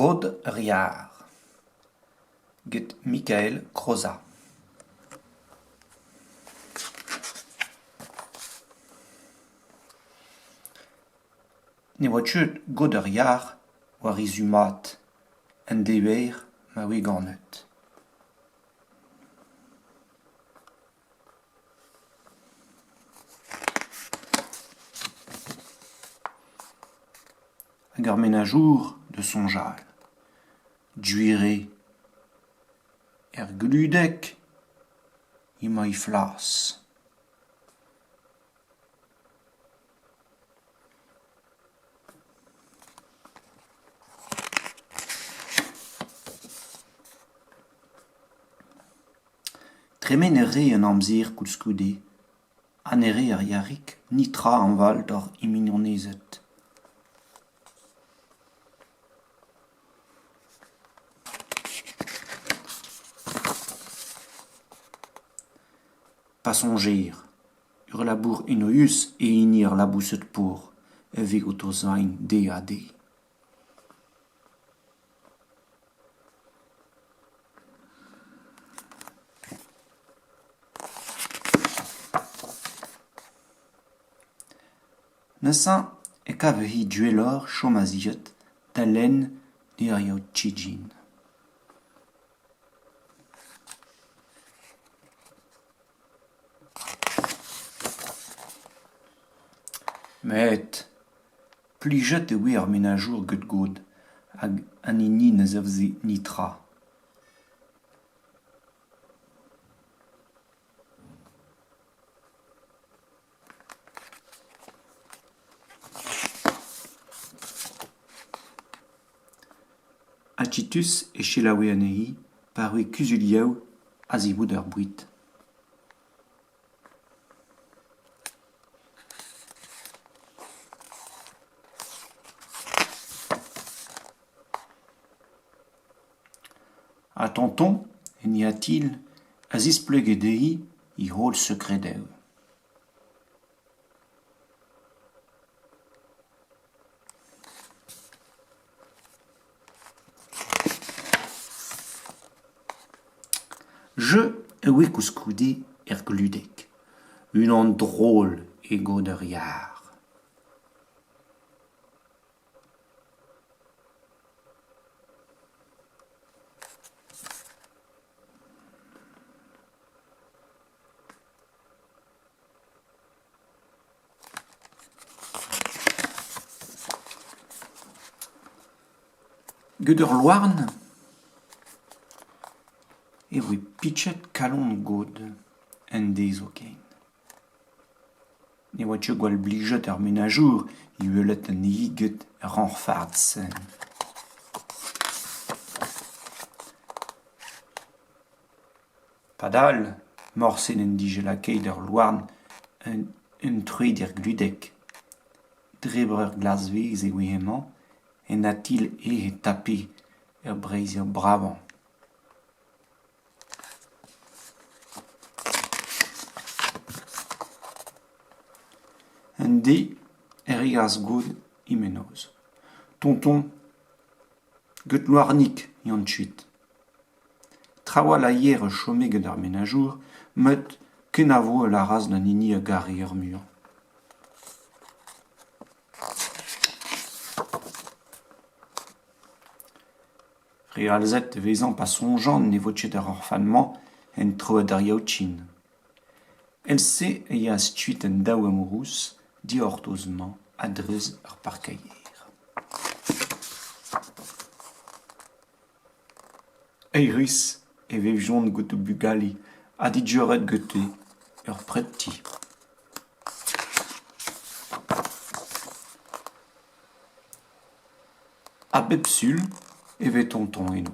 God ur yar, get Mikael Crozat. Ne oa ket God ur yar war he zu mat en devezh ma voe ganet. Hag ar menajour da soñjal. Gwir eo, er gludeg emañ he flas. Tremen a rae an amzer koulskoude ha ne rae ar yarig netra hañval doc'h he mignonezed. Pa soñjer, ur labour enoeüs eo hini ar laboused paour a vez o tosañ deiz-ha-deiz. Neuze e kave-hi gwelloc'h chom azezet da lenn levrioù kegin. Met plijet e oa ar menajour gant God hag an hini ne zeufe netra. Aketus e selaoue anezhi pa roe kuzulioù a-zivout ar boued. Ha tonton, en atil, a zisplege dezhi he holl sekredoù. Jeu e oa koulskoude er gludeg, unan drol e god ur yar. Get ur louarn e voe pichet kalon God en deiz zoken. Ne oa ket gwall blijet ar menajour e welet anezhi get ar c'hañfard-se. Padal, morse n'en dije lakaet ul louarn un troad er gludeg. Debrer ur glasvez e oa hemañ, en atil e tape er breizher bravañ. Un deiz e reas God he mennozh. Tonton, get Louarnig emaon kuit. Trawalc'h a yer a chome gant ar menajour met kenavo a lâras d'an hini a gare ar muiañ. Frealzet e vezan pa soñjan ne vo ket ar c'horfad-mañ en troad ar Yaoutin. Evel-se e yeas kuit an daou amourouz dic'hortoz-mañ a-dreuz ar parkeier. Eürus e vevjont gant o bugale ha digoret gante ur predti. Ha bep Sul e vez tonton eno.